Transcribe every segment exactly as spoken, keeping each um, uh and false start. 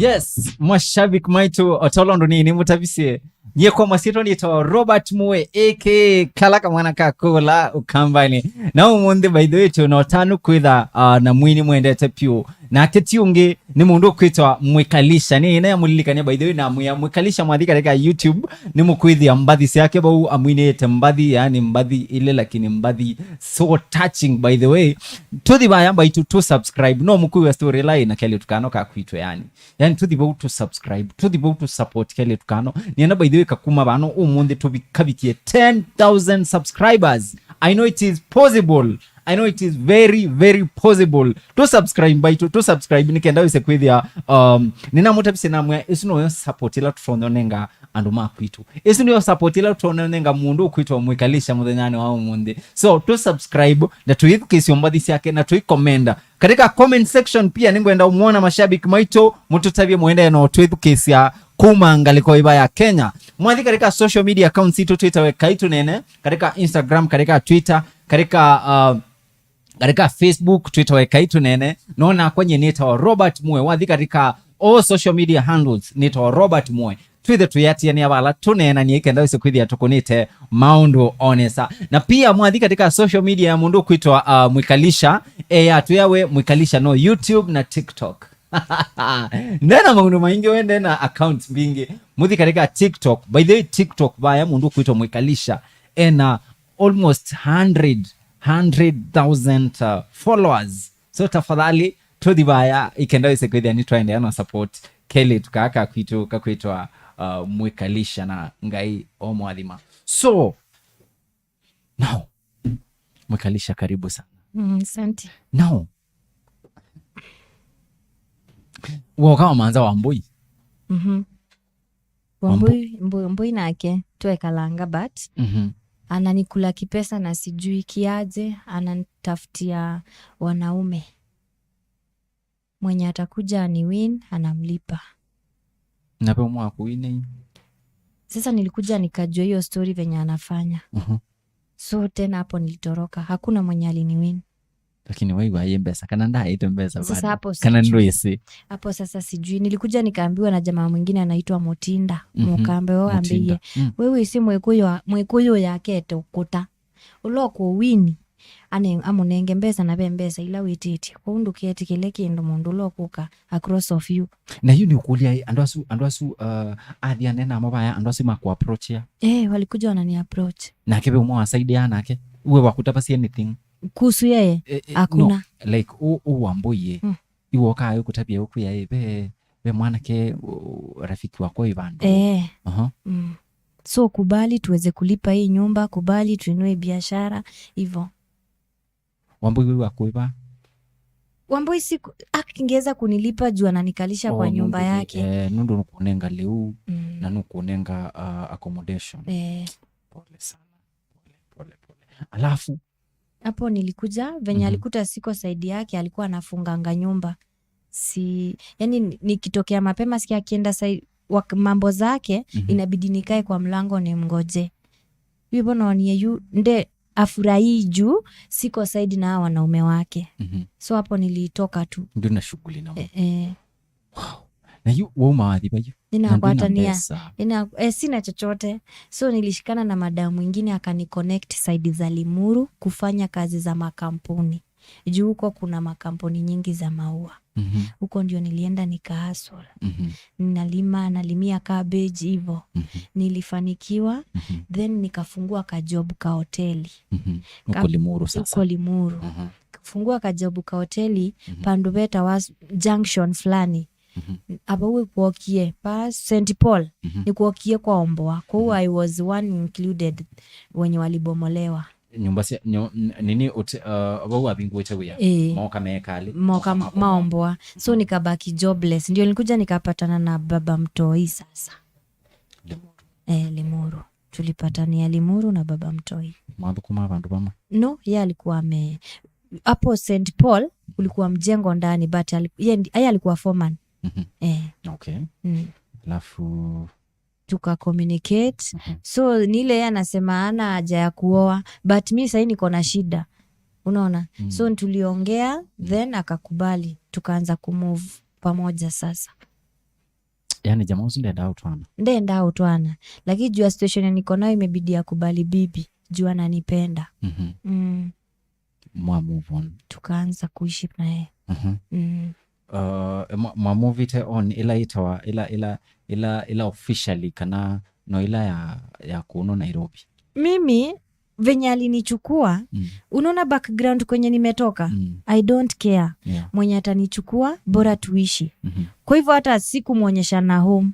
Yes, mashabiki maitũ, o ta ũla ũndũ nĩ, nĩmũtavisye. Nyie kwa masyĩtwa nĩtawa Robert Mue, A K A kala kamwana ka kũla Ũkambanĩ. Na ũmũnthĩ, by the way, twĩ na ũtanu kwĩtha, uh, na mwini mwendete piũ. Nake ti ũngĩ, nĩ mũndũ ũkwĩtwa Mwikalisha. Nĩ ĩna ya mũlilikania, by the way, na mwĩa Mwikalisha mwathi katika YouTube, nĩ mũkwĩthĩa mbathi syake vau amwinĩte mbathi, yani mbathi ile, lakini mbathi so touching, by the way. Tũthi vaya mbaitũ, tũ subscribe. No mũkwĩw'a story ĩla ĩna kelĩ tũkano ka kwitũ, yani. Yani, tũthi vau tũ subscribe, tũthi vau tũ support kelĩ tũkano. Nĩenda, by the way, kakuma vano ũmũnthĩ tũvi-, kavikie ten thousand subscribers. I know it is possible. I know it is very, very possible. Tũ subscribe, mbaitũ, tũ subscribe, nĩ kenda wĩse kwĩthĩa, um, nĩnamũtavisye namwĩa, ĩsu noyo support ĩla tũtonya ũnenga andũ ma kwitũ. Ĩsu nĩyo support ĩla tũtonya ũnenga mũndũ ũkwĩtwa Mwikalisha mũthenyanĩ wa ũmũnthĩ. So, tũ subscribe, na tũithukĩsyo mbathi syake, na tũikomenda. Katika comment section pia nĩngwenda ũmwona mashabiki maitũ, mũtũtavye mũendee na ũtwĩthukĩsya kuma ngalĩko ĩva ya Kenya. Mwathi katika social media accounts itũ twĩtawe Kaitũ Nene, katika Instagram, katika Twitter, katika, uh, katika Facebook twĩtawe Kaitũ Nene, no nakwa nyie nĩtawa Robert Mue. Wathi katika all social media handles nĩtawa Robert Mue. Twĩthe tũyatiania vala tũneenanie kenda wĩse kwĩthĩa tũkũnĩte maũndũ o nesa. Na pia mwathi katika social media ya mũndũ ũkwĩtwa, uh, Mwikalisha, e, ya twĩawe Mwikalisha no YouTube na TikTok. Nena maũndũ maingĩ, we nena accounts mbingĩ. Mũthi katika TikTok. By the way, TikTok vaya mũndũ ũkwĩtwa Mwikalisha ena almost hundred, hundred thousand, uh, followers. So tafadhali, tũthi vaya, ikenda wĩse kwĩthĩa nĩtwaendeea na support kelĩ tũkaa ka kwitũ kakwĩtwa, uh, Mwikalisha, na Ngai omwathima. So, now, Mwikalisha, karibu sana. Mm, asante. Now, woka wamanza Wambui. Mhm. Wambu- Wambui, Mbu- Mbui nake twekalanga, but Mhm. ananikula kipesa na sijui kiaje, ananitafutia wanaume. Mwenye atakuja ni win, anamlipa. Na pe mwaku win. Sasa nilikuja nikajua hiyo story venye anafanya. Mhm. So tena hapo nilitoroka. Hakuna mwenye alini win. Lakini waiwa ye mbesa, kana ndaĩte mbesa? Sasa bado hapo kana sijui. Ndwĩsĩ. Hapo sasa sijui. Nilikuja nikaambiwa na jamaa mwingine anaitwa Mutinda. Mhm. Mũkambe wao Mutinda. Ambĩie, Mm. "Wewe isi mwĩkũyũ, mwĩkũyũ yakete ũkũta. Ũla ũkũwini, ane-, amũnenge mbesa na ve mbesa ila wĩtĩtye. Kwoou ndũketĩkĩle kĩndũ mũndũ ũla ũkũka across of you." Na yu nĩ ũkũlya, andũ asu, andũ asu, uh, athi anena amo vaya, andũ asu makũapproachia? Eh, walikuja wanani approach. Nake ve ũmwe wasaidia nake? Uwe wakutapasia anything? Kuhusu yeye? Eh, eh, hakuna. No, like, u, u Wambui ye. Mm. Iwe ũkaa ũkũtavya ũkwĩa, eh, ve, ve mwanake, u, rafiki wakwa ĩ vandũ. Eh. Aha. Mm. So kubali tuweze kulipa hii nyumba, kubali tuinue biashara, hivyo. Wambui wĩ wa kũĩva? Wambui si ku-, akingeweza kunilipa juu ananikalisha kwa nyumba yake. Oh, nũndũ, eh, nũndũ nũkũnenga lĩu, mm, na nũkũnenga, uh, accommodation. Eh. Pole sana. Pole, pole, pole. Alafu? Hapo nilikuja, venye, mhm, alikuta siko side yake, alikuwa anafunganga nyumba. Si, yani ni-, nikitokea mapema, sikia akienda sai-, wak-, mambo zake, mhm, inabidi nikae kwa mlango nimngoje. Hivyo naonie yu, nde afurahii juu siko side na hawa wanaume wake. Mhm. So hapo nilitoka tu. Ndio na shughuli na. Eh, eh. Wow. Na yu wauma wathi vayu? Na ndwĩna mbesa. Nina-, eh, sina chochote. So nilishikana na madam mwingine akani connect side za Limuru kufanya kazi za makampuni. Juu huko kuna makampuni nyingi za maua. Mhm. Huko ndio nilienda nika hustle. Mhm. Nalima, nalimia cabbage hivyo. Mhm. Nilifanikiwa, mhm, then nikafungua ka job ka hoteli. Mhm. Ka-, huko Limuru sasa. Huko Limuru. Mhm. Fungua ka job ka hoteli, mhm, pandu vetawa s-, junction fulani. Mhm. Ava wĩ kwokie, pa Saint Paul, mhm, nĩ kwokie kwa omboa. Kwoou, mhm, I was one included wenye walibomolewa. Nyumba cia, nyo-, n-, nini, ut-, uh, vau wavingũĩte wĩa? Ĩĩ. Moka mekalĩ? Moka maomboa. So, mhm, nikabaki jobless. Ndio nilikuja nikapatana na baba mtoi sasa. Limuru. Eh, Limuru. Tulipatania Limuru na baba mtoi. Mwathũkũma vandũ vamwe? No, ye alikuwa ame-, hapo Saint Paul kulikuwa mjengo ndani, but ali-, ye ndi-, ye alikuwa foreman. Mhm. Eh. Okay. Mm. Alafu tuka communicate. Mhm. So, ni ile yeye anasema hana haja ya kuoa, but mi sahii niko na shida. Unaona? Mm. So, tuliongea, mm, then akakubali. Tukaanza kumove pamoja sasa. Yaani jamaa ũsu ndendaa ũtwana. Ndendaa ũtwana. Lakini juu ya situation niko nayo, imebidi akubali bibi. Juu ananipenda. Mhm. Mm. Mwa move on. Tukaanza kuishi naye. Mhm. Mm. Uh, mwa- mwa move ĩte on, ĩla ĩtawa, ĩla, ĩla, ĩla, ĩla officially kana no ĩla ya, ya kuno Nairobi. Mimi, venye alinichukua, Mm. Unaona background kwenye nimetoka? Mm. I don't care. Yeah. Mwenye atanichukua, bora tuishi. Mhm. Kwa hivyo hata sikumwonyesha na home.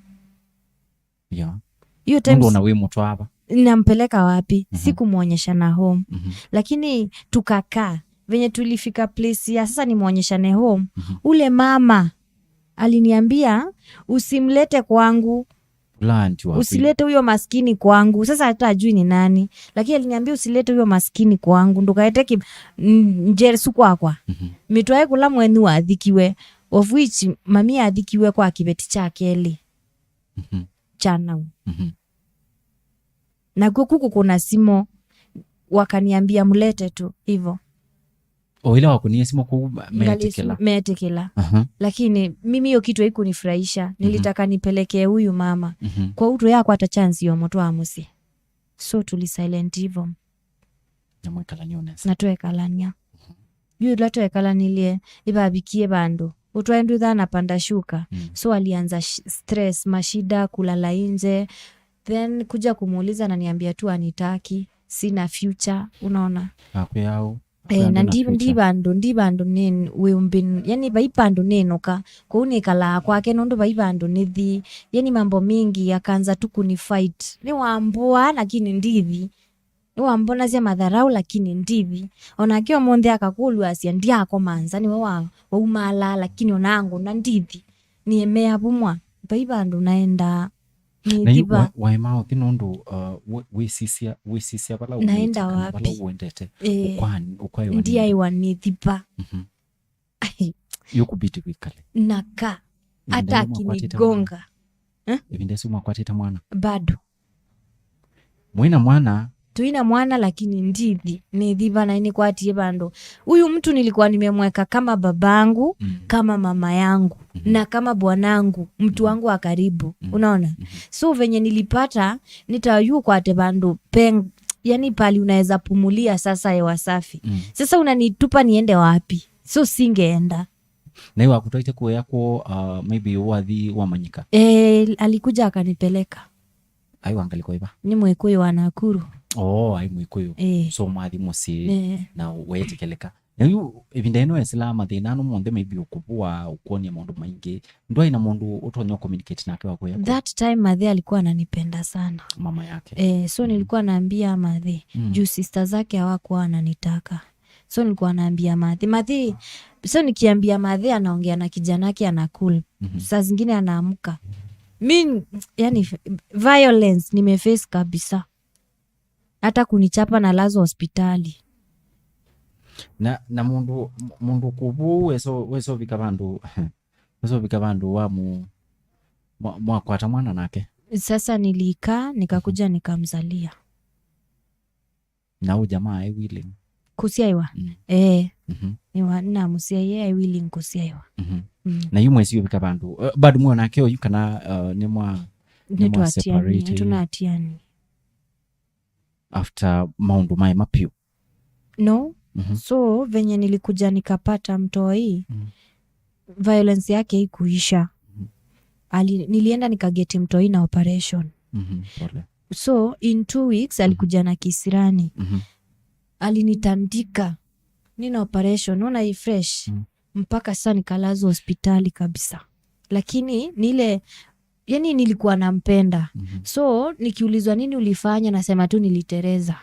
Yeah. Hiyo time Nũndũ s- ona wĩ mũtwaa va. Nampeleka wapi? Mhm. Sikumwonyesha na home. Mhm. Lakini tukakaa. Venye tulifika place ya sasa nimwonyeshane home, Mhm. Ule mama aliniambia, "Usimlete kwangu. Plant wapi? Usilete huyo maskini kwangu." Sasa hata ajui ni nani. Lakini aliniambia, "Usilete huyo maskini kwangu. Ndukaete ki-, n- njesu kwakwa." Mhm. Mitwae kula mwenyu wathikiwe. Of which, mami athikiwe kwa kiveti cha kelĩ. Mhm. Cha nau. Mhm. Nakuo kuku kuna simo, wakaniambia, "Mlete tu," hivyo. O ila wakunie simu kuu, ma- Ngali- metikila. Metikila. Aha. Lakini mimi hiyo kitu haikunifurahisha. Mhm. Nilitaka nipelekee huyu mama. Mhm. Kwa utu yakwata chance yo mũtwaa mũsyĩ. So tuli silent hivyo. Na mwekalania nesa. Na twekalania. Mhm. Yu ĩla twekalanilie, nĩvavikie vandũ ũtwae ndutha na panda shuka. Mm. So alianza sh- stress, mashida, kulala nje. Then kuja kumuuliza, ananiambia tu anitaki, sina future, unaona? Akwĩa au? Eh, na ndi ndi vandũ, ndi vandũ nĩ wĩũmbĩ, yani vai vandũ nĩnũka. Kũu nĩkalaa kwake nũndũ vai vandũ nĩthi. Yani mambo mingi, akaanza tu kunifight. Nĩwambũaa lakini ndithi. Nĩwambonasya matharau lakini ndithi. Onake ũmũnthĩ akakũlwasya ndiakoma nza, nĩwe wa- waumaalaa, lakini onangũna ndithi. Nĩemea vumwa, vai vandũ naendaa. Na yu nĩthiva. Wa- waema ũthi nũndũ, uh, wĩ- wĩsisya wĩsisya vala Naenda ũmĩte kana vala wapi? Ũendete. Eh, ũkwan- ũkwaĩwa nĩ- ndiaĩwa nĩthiva. Mhm. Ai, Yũkũbidi wĩkale. Naka. Ĩvinda Hata yĩu mwakwatĩte akinigonga. Mwana? Eh? Ĩvinda ĩsu mwakwatĩte mwana? Bado. Mwĩna mwana? Tuina mwana lakini ndithi nĩthiva na nĩkwatie vandũ. Huyu mtu nilikuwa nimemweka kama babangu, Mm. kama mama yangu, Mhm. na kama bwanangu, mtu Mhm. wangu wa karibu. Mhm. Unaona? Mhm. So venye nilipata, nitayu kwate vandũ peng, yani pali unaweza pumulia sasa hewa safi. Mm. Sasa unanitupa niende wapi? So singeenda. Na yu wakũtwaĩte kũya kwoo, uh, maybe wathi wamanyĩka? Eh, alikuja akanipeleka. Ai wa ngalĩko ĩva? Nĩ Mwĩkũyũ wa Nakuru. Oh, ai Mwĩkũyũ. Eh. So mwathi mũsyĩ Eh. na weetĩkĩlĩka. Na yu ĩvinda ĩno esĩlaa mathĩna ano monthe, maybe ũkũvũa, ũkwonia maũndũ maingĩ. Ndwaĩ na mũndũ ũtonya communicate nake wa kũya kwoo? That time Mathe alikuwa ananipenda sana. Mama yake. Eh, so Mm. nilikuwa naambia Mathe, Mm. juu sister zake hawakuwa wananitaka. So nilikuwa naambia Mathe, Mathe, so nikiambia Mathe anaongea na kijana yake ana cool. Mhm. Saa zingine anaamka. Mi, yani, violence nimeface kabisa. Hata kunichapa na lazwa hospitali. Na, na mũndũ, mũndũ kũvũ weso, wesovika vandũ, wesovika vandũ wa mu, mwa- mwakwata mwana nake? Sasa nilikaa, nikakuja nikamzalia. Na ũ jamaa aĩ willing? Kũsyaĩwa? Mm. Eh. Mhm. Nĩwa- namũsyaie aĩ willing kũsyaĩwa. Mhm. Mm. Na yu mwesi ũvika vandũ, uh, bado mwĩ onake ũyu kana, uh, nĩ mwa- nĩ mwa Nĩtwatianie, separate? Tũnatianie. After maũndũ maĩ mapiũ? No. Mhm. So venye nilikuja nikapata mtoi, Mm. violence yake ikuisha. Mhm. Ali, nilienda nikageti mtoi na operation. Mhm. Pole. So in two weeks alikuja na kisirani. Mhm. Alinitandika. Nina operation, unaona hii fresh. Mm. Mpaka sasa nikalazwa hospitali kabisa. Lakini ni ile, yani nilikuwa nampenda. Mhm. So nikiulizwa nini ulifanya, nasema tu nilitereza.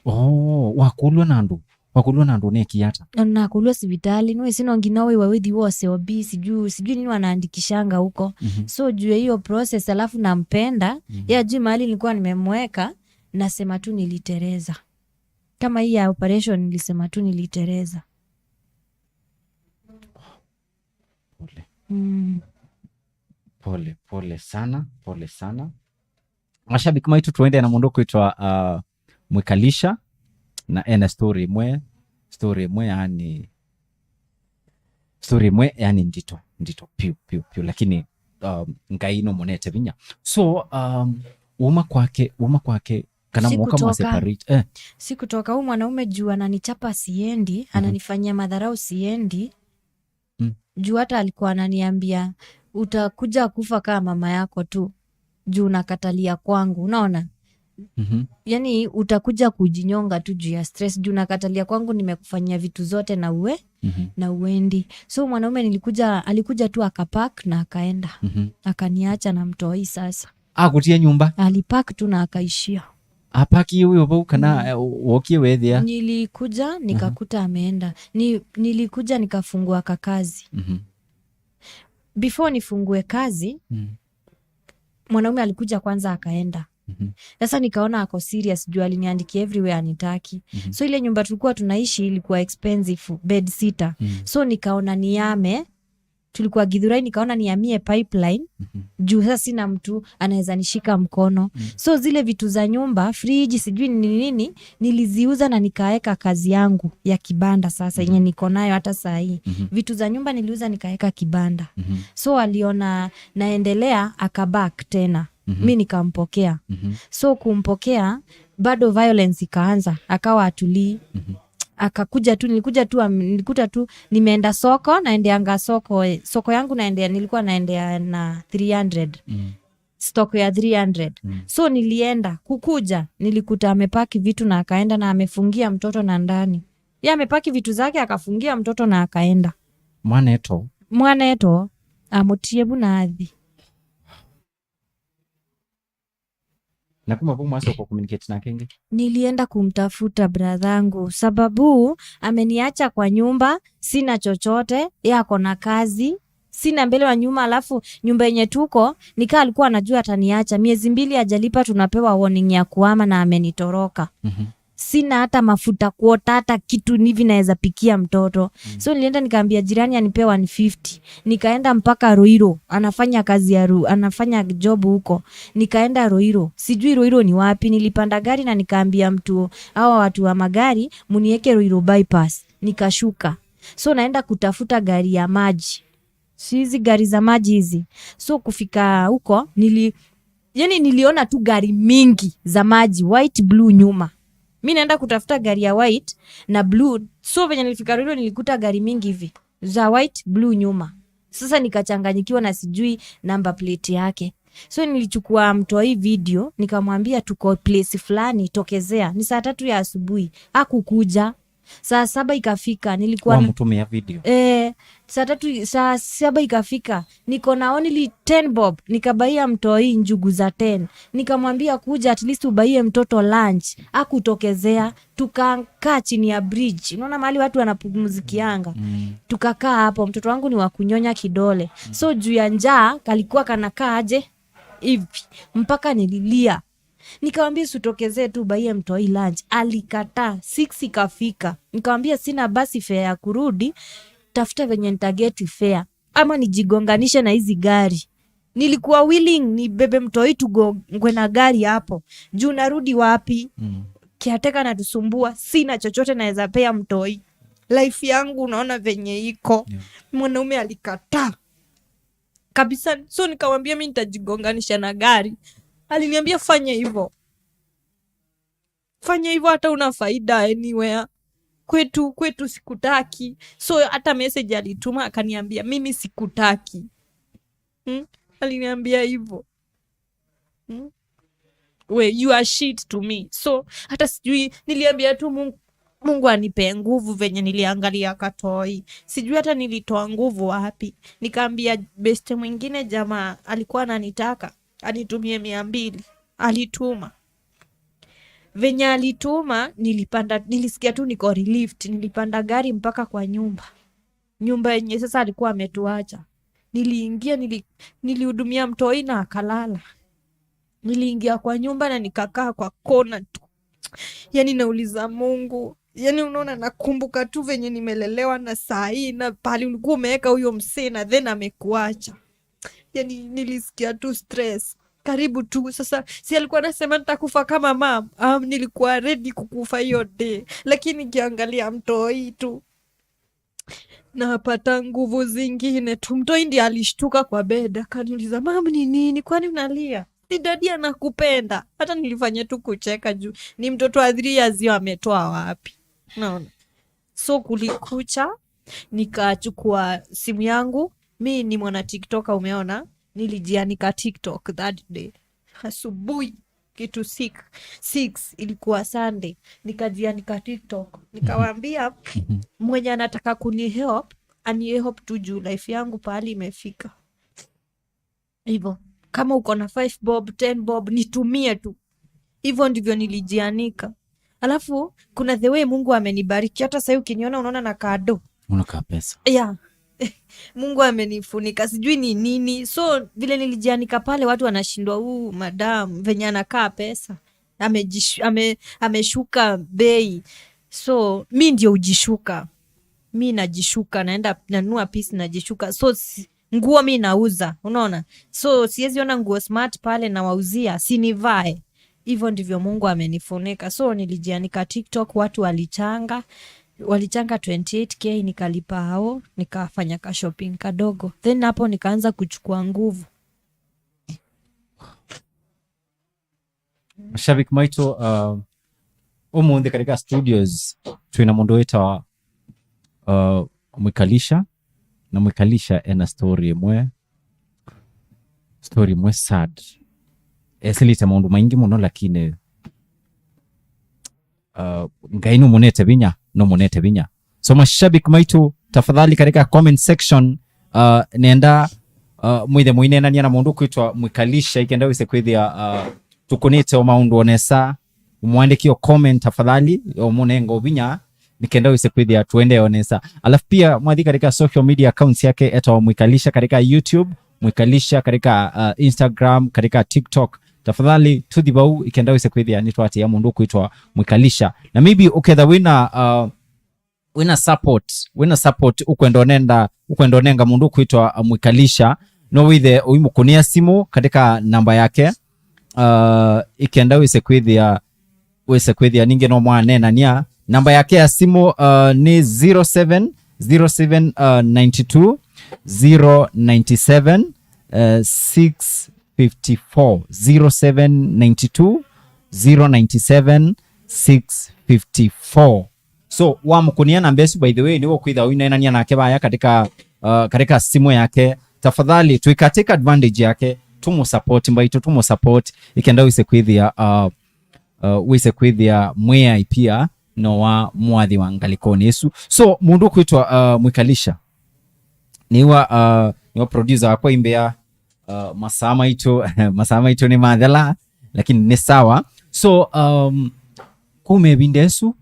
Oh, wakũlw'a na andũ. Wakũlw'a na andũ nĩki ata? Na nakũlw'a sivitali, nĩwĩsĩ no nginya wĩwe wĩthi wose O B, sijui, sijui nini wanaandikishanga huko. Mhm. So juu ya hiyo process, alafu nampenda, Mhm. yeye ajui mahali nilikuwa nimemweka, nasema tu nilitereza. Kama hii ya operation nilisema tu nilitereza. Pole. Mm. Pole, pole sana, pole sana. Mashabiki maitũ, tũendee na mũndũ kwĩtwa, uh, Mwikalisha, na ena story ĩmwe, story ĩmwe yani, story ĩmwe yani ndito, ndito piu, piu, piu, lakini um, Ngai nũmũnete vinya. So, um, uma kwake, uma kwake, kana mũka mwa Sikutoka. separate. Eh. Sikutoka, huu mwanaume juu ananichapa siendi, ananifanyia madharau siendi. Mm. Juu hata alikuwa ananiambia, "Utakuja kufa kama mama yako tu, juu unakatalia kwangu." Unaona? Mhm. Yani utakuja kujinyonga tu juu ya stress, juu unakatalia kwangu, nimekufanyia vitu zote na uwe Mhm. na uendi. So mwanaume nilikuja, alikuja tu akapack na akaenda. Mhm. Akaniacha na mtoi sasa. Akutia nyumba? Alipack tu na akaishia. Apakie wĩ o vau kana, mm, eh, wokie wethĩa? Nilikuja nikakuta ameenda. Ni, nilikuja nikafungua kakazi. Mhm. Before nifungue kazi, Mm. mwanaume alikuja kwanza akaenda. Mhm. Sasa nikaona ako serious juu aliniandikia everywhere anitaki. Mhm. So ile nyumba tulikuwa tunaishi ilikuwa expensive, bed sitter. Mm. So nikaona niame, tulikuwa Githurai, nikaona niamie Pipeline, Mhm. juu sasa sina mtu anaweza nishika mkono. Mm. So zile vitu za nyumba, fridge, sijui ni nini, niliziuza na nikaeka kazi yangu ya kibanda sasa, Mhm. yenye niko nayo hata saa hii. Mhm. Vitu za nyumba niliuza nikaeka kibanda. Mhm. So aliona naendelea, akaback tena. Mhm. Mi nikampokea. Mhm. So kumpokea, bado violence ikaanza, akawa atulii. Mhm. Akakuja tu, nilikuja tu, am-, nilikuta tu, nimeenda soko, naendeanga soko, eh, soko yangu naendea, nilikuwa naendea na three hundred. Mm. Stock ya three hundred. Mm. So nilienda, kukuja, nilikuta amepaki vitu na akaenda na amefungia mtoto na ndani. Ye amepaki vitu zake, akafungia mtoto na akaenda. Mwaneto? Mwaneto, amutie vu na athi. Na kuma vau mwacoka communicate nake ĩngĩ? Nilienda kumtafuta brathangu, sababu ameniacha kwa nyumba, sina chochote, ye ako na kazi, sina mbele wa nyuma, alafu nyumba yenye tuko, nikaa alikuwa anajua ataniacha. Miezi mbili hajalipa, tunapewa warning ya kuhama na amenitoroka. Mhm. Sina hata mafuta kuota hata kitu hivi naweza pikia mtoto. Mm. So nilienda nikaambia jirani anipee one fifty. Nikaenda mpaka Ruiru, anafanya kazi ya Ru-, anafanya job huko. Nikaenda Ruiru, sijui Ruiru ni wapi, nilipanda gari na nikaambia mtu, hawa watu wa magari, "Munieke Ruiru bypass." Nikashuka. So naenda kutafuta gari ya maji. Si hizi gari za maji hizi. So kufika huko, nili-, yani niliona tu gari mingi za maji, white, blue nyuma. Mi naenda kutafuta gari ya white na blue. So venye nilifika Ruiru nilikuta gari mingi hivi za white, blue nyuma. Sasa nikachanganyikiwa na sijui number plate yake. So nilichukua mtu wa hii video, nikamwambia tuko place fulani, tokezea. Ni saa tatu ya asubuhi. Hakukuja. Saa saba ikafika, nilikuwa na- Wamtumia video. Eh, saa tatu, saa saba ikafika, niko na only ten bob, nikabaia mtoi njugu za ten. Nikamwambia, "Kuja at least ubaie mtoto lunch." Hakutokezea, tukakaa chini ya bridge. Unaona mahali watu wanapumzikianga? Mm. Tukakaa hapo, mtoto wangu ni wa kunyonya kidole. Mm. So juu ya njaa, kalikuwa kanakaa aje? Hivi. Mpaka nililia. Nikamwambia, "Usitokezee tu ubaie mtoi lunch." Alikataa. Six ikafika. Nikamwambia, "Sina basi fare ya kurudi, tafuta venye nitageti fare. Ama nijigonganishe na hizi gari." Nilikuwa willing nibebe mtoi tugongwe na gari hapo. Juu narudi wapi? Mm. Caretaker anatusumbua, sina chochote naweza pea mtoi. Life yangu unaona venye iko. Yeah. Mwanaume alikataa kabisa. So nikamwambia, "Mi nitajigonganisha na gari." Aliniambia, "Fanya hivyo. Fanya hivyo, hata una faida anywhere. Kwetu, kwetu sikutaki." So hata message alituma akaniambia, "Mimi sikutaki." Hmm? Aliniambia hivyo. Hmm? We, you are shit to me. So hata sijui, niliambia tu Mungu, Mungu anipe nguvu venye niliangalia katoi. Sijui hata nilitoa nguvu wapi. Nikaambia beste mwingine, jamaa alikuwa ananitaka, anitumie mia mbili. Alituma. Venye alituma, nilipanda, nilisikia tu niko relieved. Nilipanda gari mpaka kwa nyumba. Nyumba yenye sasa alikuwa ametuacha. Niliingia, nili-, nilihudumia mtoi na akalala. Niliingia kwa nyumba na nikakaa kwa kona tu. Yani nauliza Mungu, yani unaona, nakumbuka tu venye nimelelewa na saa hii na pahali ulikuwa umeweka huyo msee na then amekuacha. Yani nilisikia tu stress. Karibu tu sasa, si alikuwa anasema nitakufa kama mom? Um, nilikuwa ready kukufa hiyo day. Lakini nikiangalia mtoi tu. Napata nguvu zingine tu. Mtoi ndiye alishtuka kwa bed, akaniuliza, "Mam, ni nini? Kwani unalia? Si daddy anakupenda." Hata nilifanya tu kucheka juu ni mtoto wa three years, hiyo ametoa wapi? Naona. So kulikucha, nikachukua simu yangu. Mi ni mwana TikToker, umeona? Nilijianika TikTok that day. Asubuhi kitu six, six, ilikuwa Sunday. Nikajianika TikTok. Nikawaambia, "Mwenye anataka kuni help, ani help tu juu life yangu pahali imefika." Hivyo. Kama uko na five bob, ten bob, nitumie tu. Hivyo ndivyo nilijianika. Alafu, kuna the way Mungu amenibariki. Hata sahii ukiniona, unaona na kado. Unakaa pesa. Yeah. Mungu amenifunika, sijui ni nini. So vile nilijianika pale, watu wanashindwa, "Huu madam venye anakaa pesa, amejishu, ame, ameshuka bei." So mi ndio ujishuka, mi najishuka, naenda nanua piece, najishuka. So si, nguo mi nauza, unaona. So siwezi ona nguo smart pale na wauzia, sinivae. Hivyo ndivyo Mungu amenifunika. So nilijianika TikTok, watu walichanga, walichanga twenty eight K, nikalipa hao, nikafanya ka shopping kadogo, then hapo nikaanza kuchukua nguvu. Mashabiki maitũ, uh, ũmũnthĩ katika studios twĩna mũndũ wĩtawa uh, Mwikalisha, na Mwikalisha ena story ĩmwe, story ĩmwe sad. Esĩlĩte maũndũ maingĩ mũno, lakini uh, Ngai nũmũnete vinya, nũmũnete vinya. So mashabiki maitũ, tafadhali katika comment section, uh, nenda uh, mwĩthe mũineenania na mũndũ kwĩtwa Mwikalisha, ikenda wĩse kwĩthĩa uh, tũkũnĩte o maũndũ onesa, ũmwandĩkie o comment tafadhali, ũmũnenga ũvinya, nĩkenda wĩse kwĩthĩa tũendee onesa. Alafu pia mwathi katika social media accounts yake etawa Mwikalisha katika YouTube, Mwikalisha katika uh, Instagram, katika TikTok. Tafadhali tũthi vau ikenda wĩse kwĩthĩa nĩtwatĩa mũndũ kwĩtwa Mwikalisha. Na maybe ũketha wĩna uh, wĩna support, wĩna support ũkwenda ũnenda, ũkwenda ũnenga mũndũ kwĩtwa uh, Mwikalisha, no wĩthe ũimũkũnĩa simũ katika namba yake uh, ikenda wĩse kwĩthĩa wĩse kwĩthĩa ningĩ no mwaneenania. Namba yake ya simũ uh, nĩ zero seven zero seven uh, nine two zero nine seven uh, six fifty four, zero seven nine two zero nine seven six fifty four. So wamũkũnĩa namba ĩsu, by the way, nĩwe ũkwĩtha ũineenania nake vaya katika uh, katika simũ yake. Tafadhali tuika take advantage yake, tũmũsupport mbaitũ, tũmũsupport ikenda wĩse kwĩthĩa uh, uh, wĩse kwĩthĩa mwĩai pia no wa mwathi wa ngalĩkonĩ ĩsu. So mũndũ kwĩtwa uh, Mwikalisha nĩwa uh, nĩwa producer wakwa imbĩa uh, masaa maitũ masaa maitũ nĩ mathela, lakini nĩ sawa. So um, kuma ĩvinda ĩsu,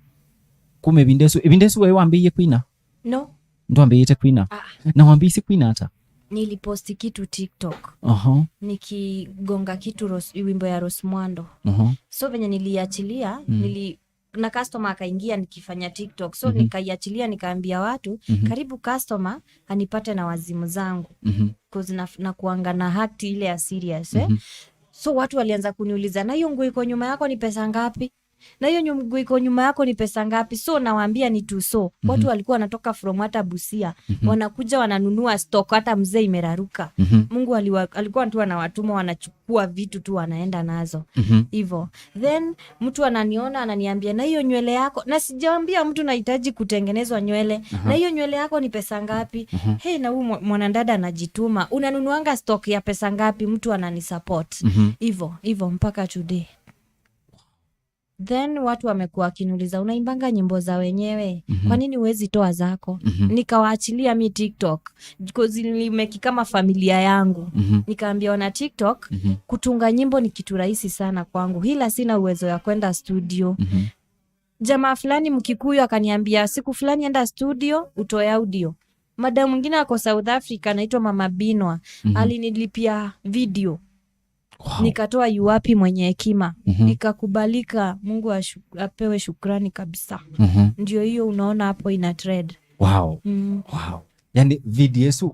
kuma ĩvinda ĩsu, ĩvinda ĩsu waĩ wambĩĩie kwina? No. Ndwambĩĩte kwina? Ah. Na wambĩĩisye kwina ata? Niliposti kitu TikTok. Aha. Nikigonga kitu Rose, wimbo ya Rose Mwando. Aha. So venye niliachilia, mm, nili na customer akaingia nikifanya TikTok. So, mhm, nikaiachilia, nikaambia watu, mhm, karibu customer anipate na wazimu zangu. Mhm. 'Cause na, na kuanga na act ile ya serious, eh? Mhm. So watu walianza kuniuliza, "Na hiyo nguo iko nyuma yako ni pesa ngapi? Na hiyo nyu- nguo iko nyuma yako ni pesa ngapi?" So nawaambia ni two so. Mhm. Watu walikuwa wanatoka from hata Busia, mhm, wanakuja wananunua stock, hata mzee imeraruka. Mhm. Mungu aliwa, alikuwa tu anawatuma wanachukua kuwa vitu tu wanaenda nazo. Mhm. Hivyo. Then mtu ananiona, ananiambia, "Na hiyo nywele yako," na sijaambia mtu nahitaji kutengenezwa nywele. Aha. "Na hiyo nywele yako ni pesa ngapi?" Aha. Hey, na huyu mwa- mwanadada anajituma, "Unanunuanga stock ya pesa ngapi?" Mtu ananisupport. Mhm. Hivyo hivyo mpaka today. Then watu wamekuwa wakiniuliza, "Unaimbanga nyimbo za wenyewe? Mhm. Kwa nini huwezi toa zako?" Mhm. Nikawaachilia mi TikTok, 'cause nilimeki kama familia yangu. Mhm. Nikaambia wana TikTok, mhm, kutunga nyimbo ni kitu rahisi sana kwangu, ila sina uwezo ya kwenda studio. Mhm. Jamaa fulani Mkikuyu akaniambia, "Siku fulani enda studio utoe audio." Madam mwingine ako South Africa, anaitwa Mama Binwa, mhm, alinilipia video. Wow. Nikatoa Yu Wapi Mwenye Hekima. Mhm. Ikakubalika. Mungu ashu- apewe shukrani kabisa. Mhm. Ndio hiyo unaona hapo ina trend. Wow. Mm. Wow. Yani video ĩsu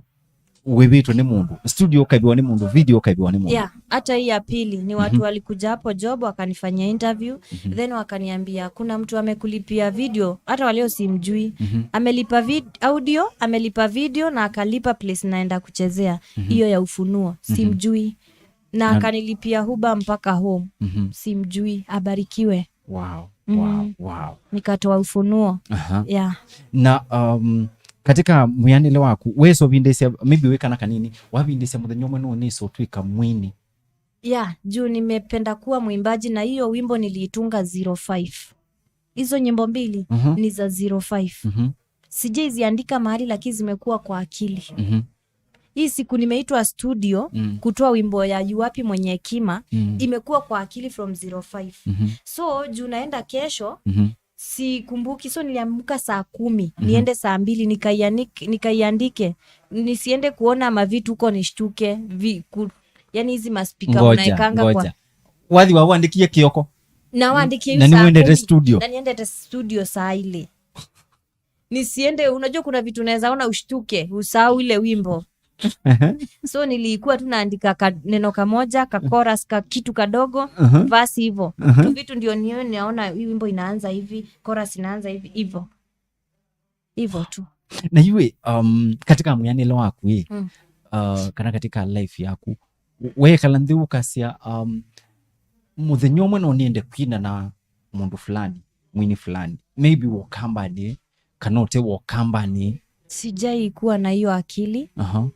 wĩvĩtwe nĩ mũndũ, studio ũkaĩvĩwa nĩ mũndũ, video ũkaĩvĩwa nĩ mũndũ. Yeah, hata hii ya pili ni watu walikuja hapo job wakanifanyia interview, then wakaniambia kuna mtu amekulipia video, hata waleo simjui. Amelipa vid audio, amelipa video na akalipa place naenda kuchezea hiyo ya Ufunuo, simjui. Na akanilipia huba mpaka home, simjui. Abarikiwe. Wow, wow, wow. Nikatoa Ufunuo. Aha. Yeah. Na um, katika mwĩanĩle waku wesa ũvindĩsya, maybe wĩ kana kanini, wavindĩsya mũthenya ũmwe nũnĩsa ũtw'ĩka mwini? Yeah, juu nimependa kuwa mwimbaji na hiyo wimbo niliitunga zero five. Hizo nyimbo mbili ni za zero five. Sijaiziandika mahali, lakini zimekuwa kwa akili. Hii siku nimeitwa studio kutoa wimbo ya Yu Wapi Mwenye Hekima, imekuwa kwa akili from zero five. So juu naenda kesho, sikumbuki, so niliamka saa kumi niende saa mbili nikaianik- nikaiandike, nisiende kuona mavitu huko nishtuke vi, ku, yani hizi maspika ngoja unaekanga kwa ngoja. Wathi wawandĩkie kĩoko? Na wandĩkie na hiyo saa nĩwendete kumi, studio na niendete studio saa ile. Nisiende, unajua kuna vitu unaweza ona ushtuke, usahau ile wimbo. So nilikuwa tu naandika ka, neno kamoja ka chorus ka kitu kadogo, verse hivyo tu vitu, ndio niyo naona hii wimbo inaanza hivi, chorus inaanza hivi hivyo hivyo tu. Na iwe um, katika mwĩanĩle waku ĩ, uh, kana katika life yaku, weekala nthĩ ũkasya um, mũthenya ũmwe no niende kwina na mũndũ fulani, mwini fulani, maybe wa ũkambanĩ kana ũte wa ũkambanĩ? Sijai kuwa na hiyo akili. Aha.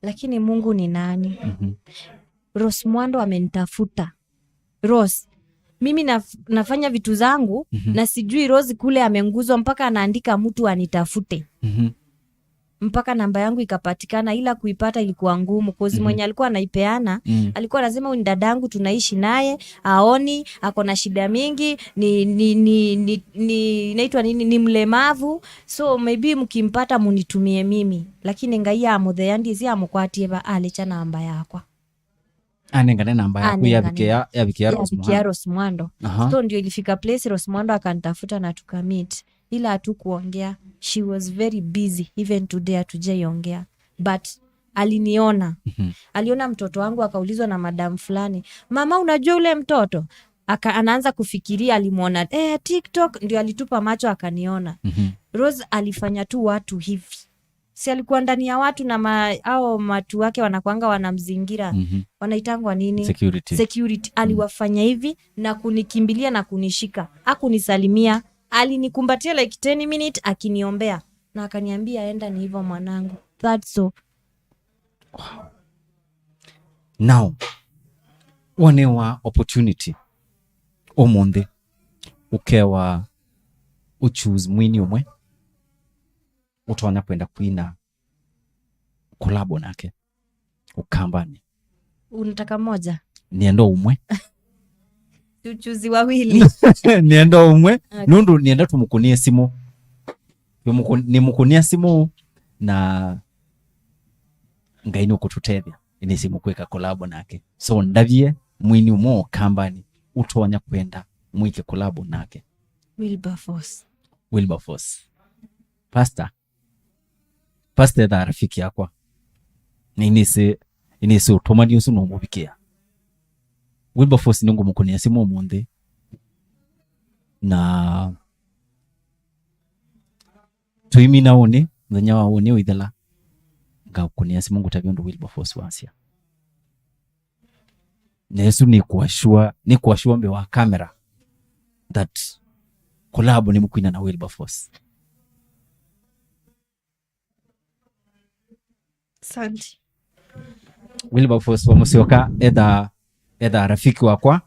Lakini Mungu ni nani? Rose Muhando amenitafuta. Rose, mimi naf, nafanya vitu zangu na sijui Rose kule amenguzwa mpaka anaandika mtu anitafute. Mpaka namba yangu ikapatikana, ila kuipata ilikuwa ngumu, cause mwenye alikuwa anaipeana alikuwa anasema huyu ni dadangu, tunaishi naye, aoni, ako na shida mingi, ni ni ni ni, ni inaitwa nini, ni mlemavu, so maybe mkimpata munitumie mimi. Lakini Ngai amũthea, ndisi amũkwatie va, alicha namba yakwa. Anengane namba yaku yavikia yavikia Rose Muhando. Rose Muhando. So ndio ilifika place Rose Muhando akanitafuta na tukamit, ila hatukuongea. She was very busy, even today hatujaiongea, but aliniona. Aliona mtoto wangu, akaulizwa na madam fulani, mama, unajua ule mtoto? Aka, anaanza kufikiria alimwona eh, TikTok, ndio alitupa macho akaniona. Rose alifanya tu watu hivi, si alikuwa ndani ya watu na ma, au watu wake wanakuanga wanamzingira, wanaitangwa nini? Security. Security. Aliwafanya hivi na kunikimbilia na kunishika, hakunisalimia, alinikumbatia like ten minute akiniombea na akaniambia, enda, ni hivyo mwanangu, that's all. Now, wonewa opportunity ũmũnthĩ, ũkewa ũchoose mwini ũmwe ũtonya kwenda kwina collabo nake ũkambanĩ. Unataka moja? Nĩenda ũmwe. Tuchuzi wawili. Nĩenda ũmwe. Okay. Nũndũ nĩenda tũmũkũnĩe simũ. Tũmũkũ-, nĩmũkũnĩa simũ na Ngai nũkũtũtethya. Nĩsĩ mũkwĩka collabo nake. So ndavye mwini ũmwe wa ũkambanĩ ũtonya kwenda mwĩke collabo nake. Wilberforce. Wilberforce. Pastor. Pastor ethaa rafiki yakwa. Na inĩsĩ, inĩsĩ ũtũmani ũsu nũmũvikĩa. Wilberforce nĩngũmũkũnĩa simũ ũmũnthĩ. Na tũimina ũnĩ, mũthenya wa ũnĩ ũithela, ngakũnĩa simũ ngũtavya ũndũ Wilberforce wasya. Na ĩsu nĩ kũassure, nĩ kũassure mbee wa camera that collabo nĩmũkwina na Wilberforce. Asante. Wilberforce wa Musyoka, etha, etha rafiki wakwa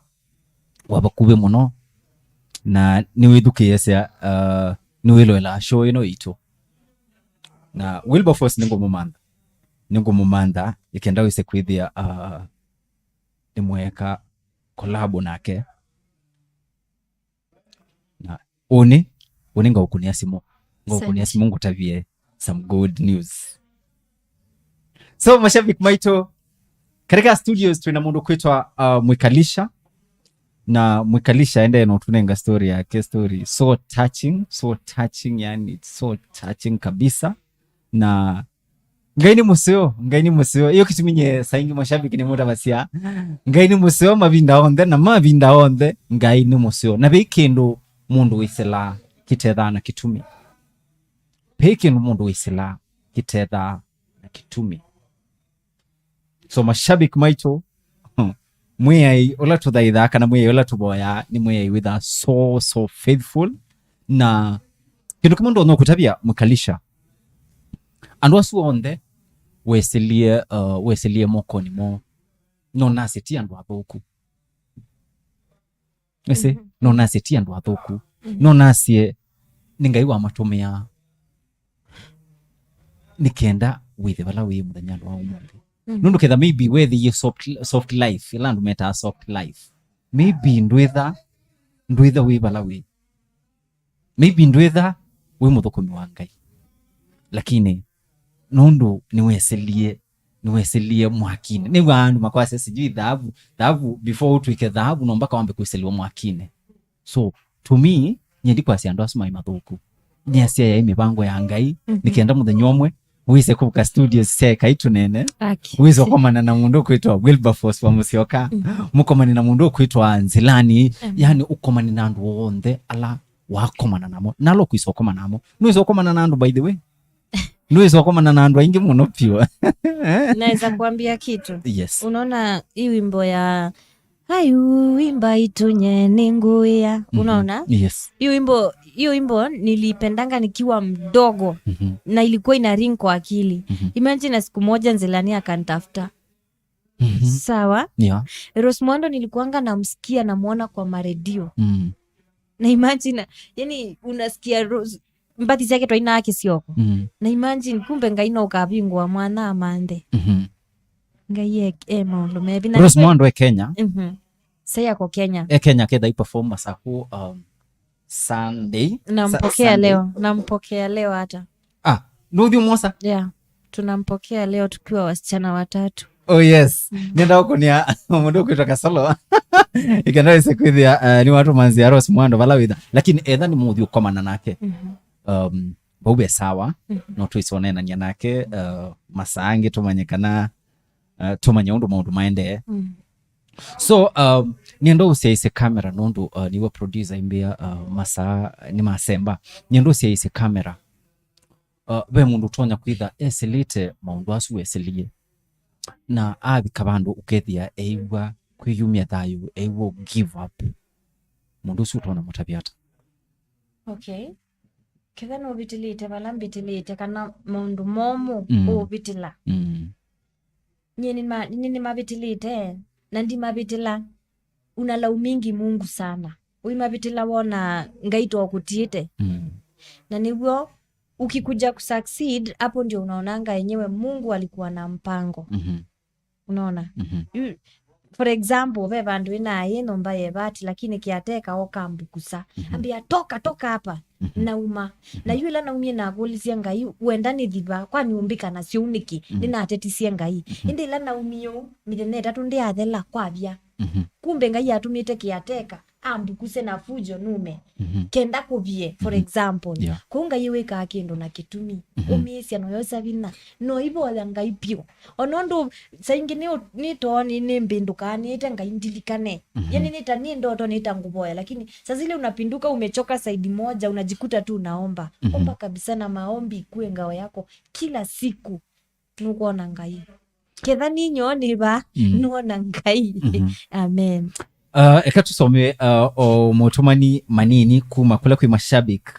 wa vakuvĩ mũno, na nĩwĩthukĩĩasya, uh, nĩwĩloelaa show ĩno itũ. Na Wilberforce nĩngũmũmantha, nĩngũmũmantha, ĩkenda wĩse kwĩthĩa, uh, nĩmweeka collabo nake. Na ũnĩ, ũnĩ ngaũkũnĩa simũ. Ngaũkũnĩa simũ ngũtavye some good news. So, mashabiki maitũ, katika studios twĩna mũndũ kwĩtwa, uh, Mwikalisha. Na Mwikalisha ende no tunenga story yake, story so touching, so touching, yani, it's so touching kabisa. Na Ngai nĩ mũseo, Ngai nĩ mũseo. Iyo kĩtumi nye saingi mashabiki nĩ mũtavasya. Ngai nĩ mũseo mavinda onthe, na mavinda onthe, Ngai nĩ mũseo. Na vei kĩndũ mũndũ wĩsĩlaa kĩtethaa na kĩtumi. Vei kĩndũ mũndũ wĩsĩlaa kĩtethaa na kĩtumi. So mashabiki maitũ, Mwĩai ũla tũthaithaa kana Mwĩai ũla tũvoyaa nĩ Mwĩai wĩthaa so, so faithful. Na kĩndũ kĩmwe ndonya kũtavya Mwikalisha, andũ asu onthe wesĩlie, uh, wesĩlie mokonĩ moo, no nasye ti andũ athũku. Ese, no nasye ti andũ athũku. No nasye nĩ Ngai wamatũmĩaa nĩ kenda wĩthe vala wĩ mũthenyanĩ wa ũmũnthĩ. Nũndũ ketha maybe wethĩie soft, soft life, ĩla andũ metaa soft life, maybe ndwĩtha, ndwĩtha wĩ vala wĩ. Maybe ndwĩtha wĩ mũthũkũmi wa Ngai. Lakini nũndũ nĩwesĩlie, nĩwesĩlie mwakinĩ. Nĩw'a andũ makwasya sijui thahabu, thahabu, before ũtw'ĩke thahabu, no mpaka wambe kwĩsĩlĩwa mwakinĩ. So, to me, nyie ndikwasya andũ asu maĩ mathũku. Nĩasya yaĩ mĩvango ya Ngai, nĩ kenda mũthenya ũmwe, wĩse kũka studios sya Ekai Tũnene, wĩse ũkomana na mũndũ ũkwĩtwa Wilberforce wa Mũsyoka, mũkomane na mũndũ ũkwĩtwa Nzilani, yani ũkomane na andũ onthe ala wakomana namo, nalo kwĩsa ũkomana namo. Nĩwĩsa ũkomana na andũ, by the way. Nĩwĩsa ũkomana na andũ aingĩ mũno piũ. Naweza kuambia kitu. Yes. Unaona hii wimbo ya "Ayu, imba itunye nĩ ngũĩa." Unaona? Yes. Hiyo wimbo, hiyo wimbo nilipendanga nikiwa mdogo, na ilikuwa ina ring kwa akili. Imagine siku moja Nzilani akanitafuta. Sawa? Yeah. Rose Muhando nilikuanga namsikia, namuona kwa maredio. Na imagine, yani unasikia Rose, mbathi syake twainaa kĩsyoko. Na imagine, kumbe Ngai no ũkavingũa mwana amanthe. Ngai e, e maũndũ mevi. Na Rose Muhando e Kenya. Sai ako Kenya. E Kenya ketha i perform Masaku, um, Sunday. Nampokea Sa-, Sunday. Leo. Nampokea leo hata. Ah, nũthi ũmwosa? Yeah. Tunampokea leo tukiwa wasichana watatu. Oh yes. Nenda ũkũnia mũndũ ũkwĩtwa Kasolo. Ikenda wĩse kwĩthĩa, uh, nĩ watu manzi ya Rose Muhando vala wĩtha. Lakini etha nĩ mũthi ũkomana nake. Um, vau ve sawa. No twĩse ũneenania nake, uh, masaa angĩ tũmanye kana, uh, tũmanye ũndũ maũndũ maendee. So, um, nĩenda ũsyaĩsye kamera nũndũ, uh, nĩwe producer imbĩa, uh, masaa nĩ masemba. Nĩenda ũsyaĩsye kamera. Uh, ve mũndũ ũtonya kwĩtha esĩlĩte maũndũ asu wesĩlie, na avika vandũ ũkethĩa eĩw'a kwĩyumya thayũ, eĩw'a give up. Mũndũ ũsu ũtonya mũtavya ata? Okay. Ketha nũvĩtĩlĩte vala mbĩtĩlĩte kana maũndũ momũ ũũvĩtĩla. Nyie nĩma-, nĩ-, nĩmavĩtĩlĩte na ndimavĩtĩla. Unalaumingi Mungu sana. Ũimavĩtĩla wona Ngai tokũtiĩte. Na nĩw'o ukikuja kusucceed, hapo ndio unaonanga enyewe Mungu alikuwa na mpango. Unaona? You, for example, ve vandũ ĩnaĩ nyũmba ye vati, lakini kiateka oka mbukusa. Ambia, "Toka, toka hapa." Nauma. Na yu ĩla naumie nakũlisye Ngai, "Wenda nĩthi va? Kwani ũmbĩka na syũu nĩkĩ?" Nĩnatetisye Ngai. Ĩndĩ ĩla naumie ũu, mĩthenya ĩtatũ ndĩathela kwavya. Kumbe Ngai atũmĩte kiateka ambukuse na fujo nume. Kenda kũvie, for example. Yeah. Kũu Ngai wĩkaa kĩndũ na kĩtumi. Ũmĩĩsya noyosa vinya. No ivoya Ngai pyũ. Ona ũndũ saingi nĩ, nĩ too nĩ, nĩ mbĩndũkaa, nĩĩte Ngai ndilikane. Yani nĩta nĩ ndoto, nĩta ngũvoya, lakini saa zile unapinduka, umechoka side moja, unajikuta tu unaomba. Omba kabisa na maombi ikuwe ngao yako kila siku. Nũkwona Ngai. Ketha nĩ nyoo nĩ va, nũona Ngai. Amen. Uh, eka tũsome, uh, o mũtũmani manini kuma kũla kwĩ mashabik.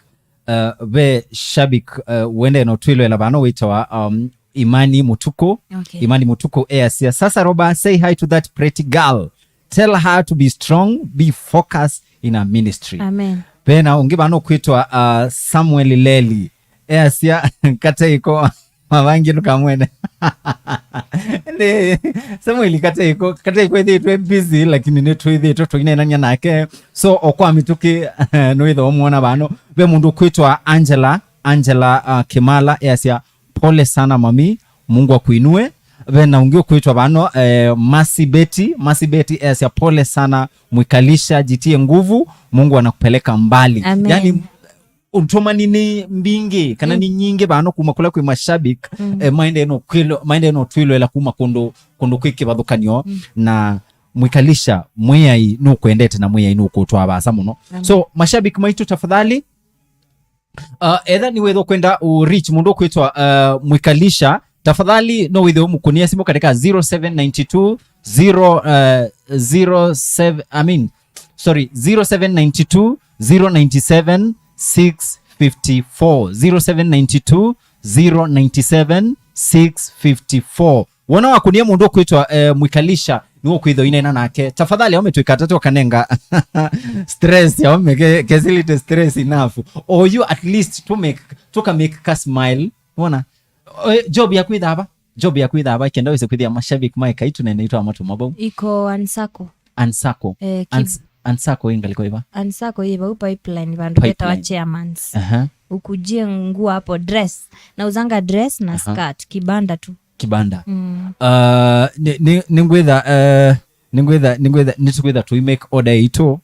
Uh, ve shabik, uh, wende no twĩloela vano wĩtawa, um, Imani Mutuku. Okay. Imani Mutuku easya, "Sasa Roba, say hi to that pretty girl. Tell her to be strong, be focused in her ministry." Amen. Ve na ũngĩ vano kwĩtwa, uh, Samuel Leli. Easya, "Kateiko." Mavangi ndũkamwene. Nĩ Samuel Kateiko, Kateiko ĩthĩĩtwe busy, lakini nĩ twĩthĩĩtwe tũineenania nake. So, o kwa mĩtũkĩ, nĩwĩthĩwa ũmwona vano. Ve mũndũ ũkwĩtwa Angela, Angela, uh, Kimala, easya, "Pole sana mami, Mungu akuinue." Ve na ũngĩ ũkwĩtwa vano, eh, Mercy Betty, Mercy Betty easya, "Pole sana Mwikalisha, jitie nguvu, Mungu anakupeleka mbali." Amen. Yani, Ũtũmani nĩ mbingĩ, kana Mm. nĩ nyingĩ vano kuma kũla kwĩ mashabik, Mm. eh, maendee no kwĩlo-, maendee no twĩloela kuma kũndũ, kũndũ kwĩ kĩvathũkanyo, Mm. na Mwikalisha, Mwĩai nũkwendete na Mwĩai nũkũtwaa vaasa mũno. Amen. So, mashabik maitũ, tafadhali, uh, etha nĩwĩthwa kwenda ũ reach mũndũ ũkwĩtwa, uh, Mwikalisha, tafadhali no wĩthwe ũmũkũnĩa simũ katika zero seven nine two, zero, uh, zero seven, I mean, sorry, zero seven nine two, zero nine seven, six fifty four, zero seven nine two, zero nine seven, six fifty four. Wona wakũnĩa mũndũ ũkwĩtwa, eh, Mwikalisha, nĩwe ũkwĩthwa ũineena nake. Tafadhali, aũme twĩkatate ũkanenga stress, aũme ke-, kesilite stress enough. Or you at least to make, to ka make ka smile. Wona? Eh, job ya kwĩthava. Job ya kwĩthava, kenda wĩse kwĩthĩa mashabik maeka itũ nene itũ amatũma vau. Iko Ansako. Ansako. Eh, Kib- Ans-, Ansako ĩ ngalĩko ĩva? Ansako ĩ vau Pipeline, vandũ Pipeline. Vetawa Chairmans. Aha. Ukujie nguo hapo, dress. Nauzanga dress na Aha. skirt, kibanda tu. Kibanda. Mm. Uh, nĩ, nĩ, nĩngwĩtha, uh, nĩngwĩtha, nĩngwĩtha, nĩtũkwĩtha tũi make order itũ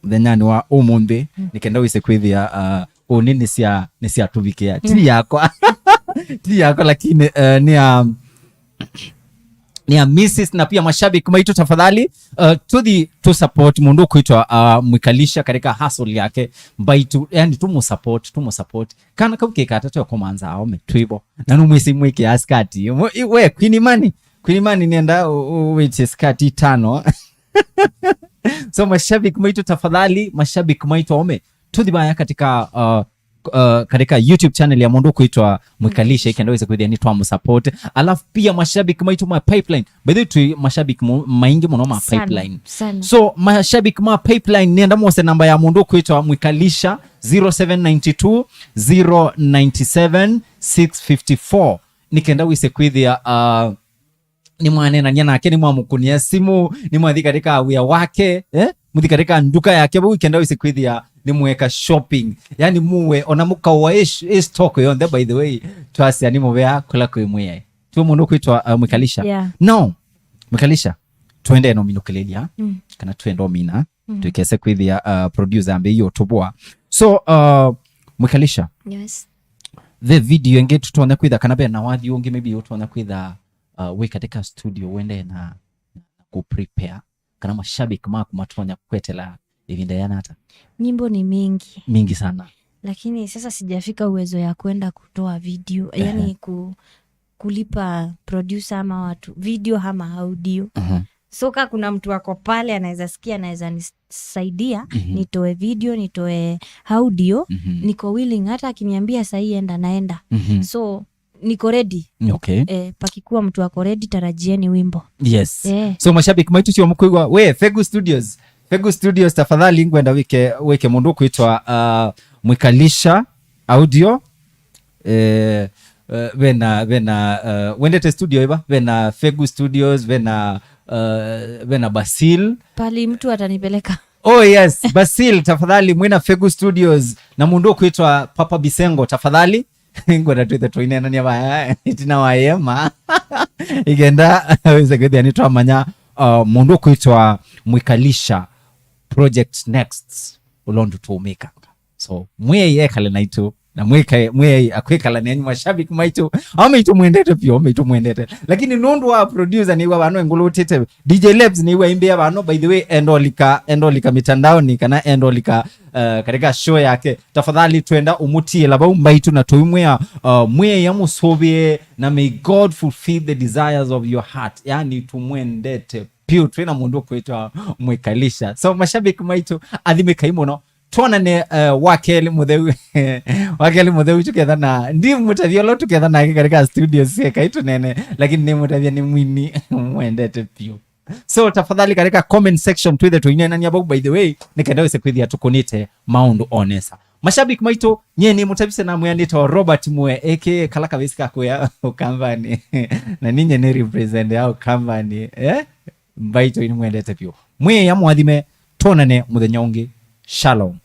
mũthenyanĩ wa ũmũnthĩ, Mm. nĩkenda wĩse kwĩthĩa, uh, ũnĩ nĩ sya, nĩ sya tũvikĩa. Ti Mm. yakwa. Ti yakwa, lakini, uh, nĩ ya, nĩ ya missus na pia mashabiki maitũ, tafadhali, uh, tũthi tũ support mũndũ ũkwĩtwa, uh, Mwikalisha katika hustle yake. Mbaitũ, yani tũmũ support, tũmũ support. Kana kau kĩkatate komanza aũme twĩvo. Na nũmwĩsĩ mwĩkĩa skati. Mwe-, i-, we, Queen Mani. Queen Mani nĩenda ũ-, ũ-, wĩtye skati itano. So, mashabiki maitũ, tafadhali, mashabiki maitũ aũme, tũthi vaya katika, uh, uh, katika YouTube channel ya mũndũ ũkwĩtwa Mwikalisha, kenda wĩse kwĩthĩa nĩ twamũ support. Alafu pia mashabiki maitũ ma Pipeline. By the way, twĩ mashabiki mo-, maingĩ mũno ma Sana, Pipeline. Sana. So, mashabiki ma Pipeline, nĩenda mwose namba ya mũndũ ũkwĩtwa Mwikalisha, zero seven nine two, zero nine seven, six fifty four. Nĩkenda wĩse kwĩthĩa, uh, nĩmwaneenania nake, nĩmwamũkũnĩa simũ, nĩmwathi katika wĩa wake, eh? Mũthi katika nduka yake vau, kenda wĩse kwĩthĩa nĩmweka shopping. Yani, mũwe, ona mũkaũa ĩ sh-, ĩ stock yonthe, by the way, twasya nĩ mũvea kũla kwĩ Mwĩai. Tuo mũndũ kwĩtwa, uh, Mwikalisha. Yeah. No, Mwikalisha, twende no minũkĩlĩlya, Mm. kana twende omina, Mm. twĩkese kwĩthĩa, uh, producer ambe iyo tũvũa. So, uh, Mwikalisha, Yes. the video ĩngĩ tũtonya kwĩtha, kana ve na wathi ũngĩ maybe ũtonya kwĩtha, uh, wĩ katika studio wende na, na ku prepare, kana mashabiki maku matonya kwetela ĩvinda yana ata? Nyimbo ni mingi. Mingi sana. Lakini sasa sijafika uwezo ya kwenda kutoa video, Ehe. yani ku-, kulipa producer ama watu, video ama audio. Mhm. So ka kuna mtu ako pale anaweza sikia, anaweza nisaidia, Mhm. nitoe video, nitoe audio, Mhm. niko willing, hata akiniambia sahi enda, naenda. Mhm. So, niko ready. Okay. Eh, pakikuwa mtu ako ready, tarajieni wimbo. Yes. Eh. So, mashabiki maitũ sio mũkwĩw'a, we, Fegu Studios. Fegu Studios, tafadhali, ngwenda wĩke, wĩke mũndũ ũkwĩtwa, uh, Mwikalisha audio. Eh, eh, vena, vena, uh, wendete studio ĩva? Vena Fegu Studios, vena, uh, vena Basil. Pali mtu atanipeleka. Oh, yes, Basil, tafadhali, mwĩna Fegu Studios na mũndũ ũkwĩtwa Papa Bisengo, tafadhali. Ngwenda twĩthe tũineenania vaya, ĩtina wa ĩema. Ikenda wĩse kwĩthĩa nĩtwamanya, uh, mũndũ ũkwĩtwa Mwikalisha project next, ũla ũndũ tũũmĩkanga. So, Mwĩai ekale naitũ, na mwĩka-, Mwĩai akwĩkala nenyu mashabiki maitũ. Aũme aitũ mwendete vyũ, aũme aitũ mwendete. Lakini nũndũ wa producer nĩw'a vano engũlũtĩte, D J Lebs nĩw'a imbĩa vano, by the way, endolika, endolika mitandaoni, kana endolika, uh, katika show yake. Tafadhali twenda ũmũtiĩla vau mbaitũ na tũimwĩa, uh, Mwĩai amũsũvĩe, na may God fulfill the desires of your heart. Yani, tũmwendete vyũ, twĩna mũndũ ũkwĩtwa Mwikalisha. So, mashabiki maitũ, athimĩkai mũno. Twonane, eh, wakelĩ mũtheu. Wakelĩ mũtheu tũketha na, ndimũtavya ũla tũketha nake katika studio syekai tũnene, lakini nĩmũtavya nĩ mwini mwendete vyũ. So, tafadhali, katika comment section twĩthe tũineenania vau, by the way, nĩkenda wĩse kwĩthĩa tũkũnĩte maũndũ o nesa. Mashabiki maitũ, nyie nĩmũtavise na mwĩanĩte o Robert Mwe, A K A kala kavĩsi ka kũya Ũkambanĩ. Na ninye nĩ represent ya Ũkambanĩ, eh? Mbaitũ nĩmwendete vyũ. Mwĩai amũathime, twonane mũthenya ũngĩ. Shalom.